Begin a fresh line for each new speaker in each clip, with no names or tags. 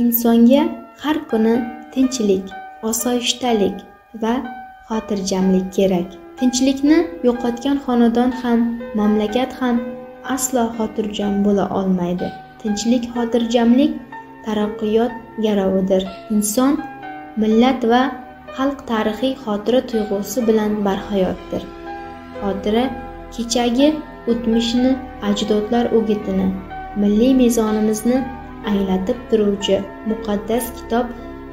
Insonga har kuni tinchlik, osoyishtalik va xotirjamlik kerak. Tinchlikni yo'qotgan xonadon ham, mamlakat ham aslo xotirjam bo'la olmaydi. Tinchlik, xotirjamlik taraqqiyot garovidir. Inson, millat va xalq tarixiy xotira tuyg'usi bilan barhayotdir. Xotira kechagi o'tmishni, ajdodlar o'gitini, milliy mezonimizni anglatib turuvchi muqaddas kitob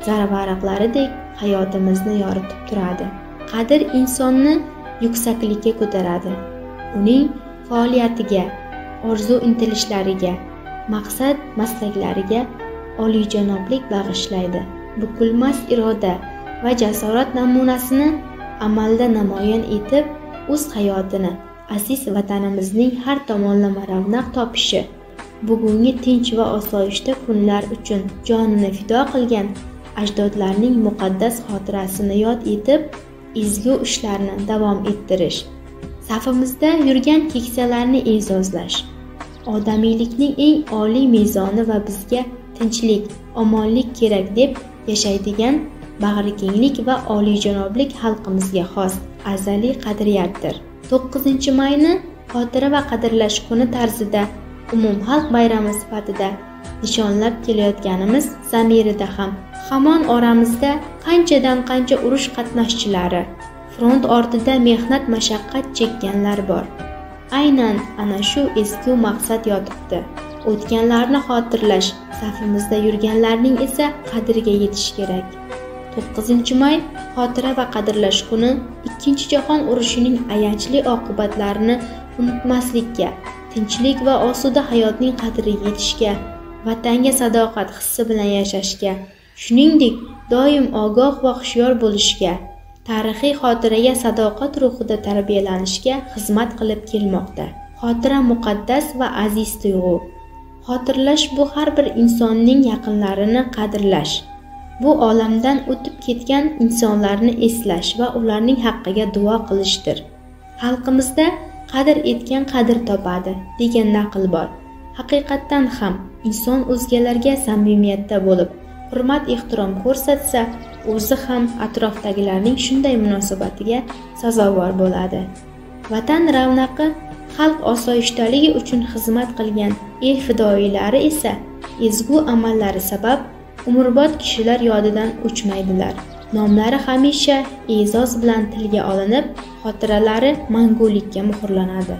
zarvaraqlaridek hayotimizni yoritib turadi. Qadr insonni yuksaklikka ko'taradi. Uning faoliyatiga, orzu intilishlariga, maqsad maslaklariga oliyjanoblik bag'ishlaydi. Bukilmas iroda va jasorat namunasini amalda namoyon etib, o'z hayotini aziz vatanimizning har tomonlama ravnaq topishi, bugungi tinch va osoyishta kunlar uchun jonini fido qilgan ajdodlarning muqaddas xotirasini yod etib, ezgu ishlarni davom ettirish, safimizda yurgan keksalarni e'zozlash odamiylikning eng oliy mezoni va bizga tinchlik, omonlik kerak deb yashaydigan bag'rikenglik va oliyjanoblik xalqimizga xos azaliy qadriyatdir. 9-mayni xotira va qadrlash kuni tarzida umumxalq bayrami sifatida nishonlab kelayotganimiz zamirida ham hamon oramizda qanchadan qancha urush qatnashchilari, front ortida mehnat mashaqqat chekkanlar bor. Aynan ana shu ezgu maqsad yotibdi. O'tganlarni xotirlash, safimizda yurganlarning esa qadriga yetish kerak. 9-may xotira va qadrlash kuni 2-jahon urushining ayanchli oqibatlarini unutmaslikka, tinchlik va osuda hayotning qadriga yetishga, vatanga sadoqat hissi bilan yashashga, shuningdek, doim ogoh va hushyor bo'lishga, tarixiy xotiraga sadoqat ruhida tarbiyalanishga xizmat qilib kelmoqda. Xotira muqaddas va aziz tuyg'u. Xotirlash bu har bir insonning yaqinlarini qadrlash, bu olamdan o'tib ketgan insonlarni eslash va ularning haqqiga duo qilishdir. Xalqimizda qadr etgan qadr topadi degan naql bor. Haqiqatdan ham inson o'zgalarga samimiyatda bo'lib, hurmat ehtirom ko'rsatsa, o'zi ham atrofdagilarning shunday munosabatiga sazovor bo'ladi. Vatan ravnaqi, xalq osoyishtaligi uchun xizmat qilgan el fidoyilari esa ezgu amallari sabab umrbod kishilar yodidan o'chmaydilar. Nomlari hamisha e'zoz bilan tilga olinib, xotiralari mangulikka muhrlanadi.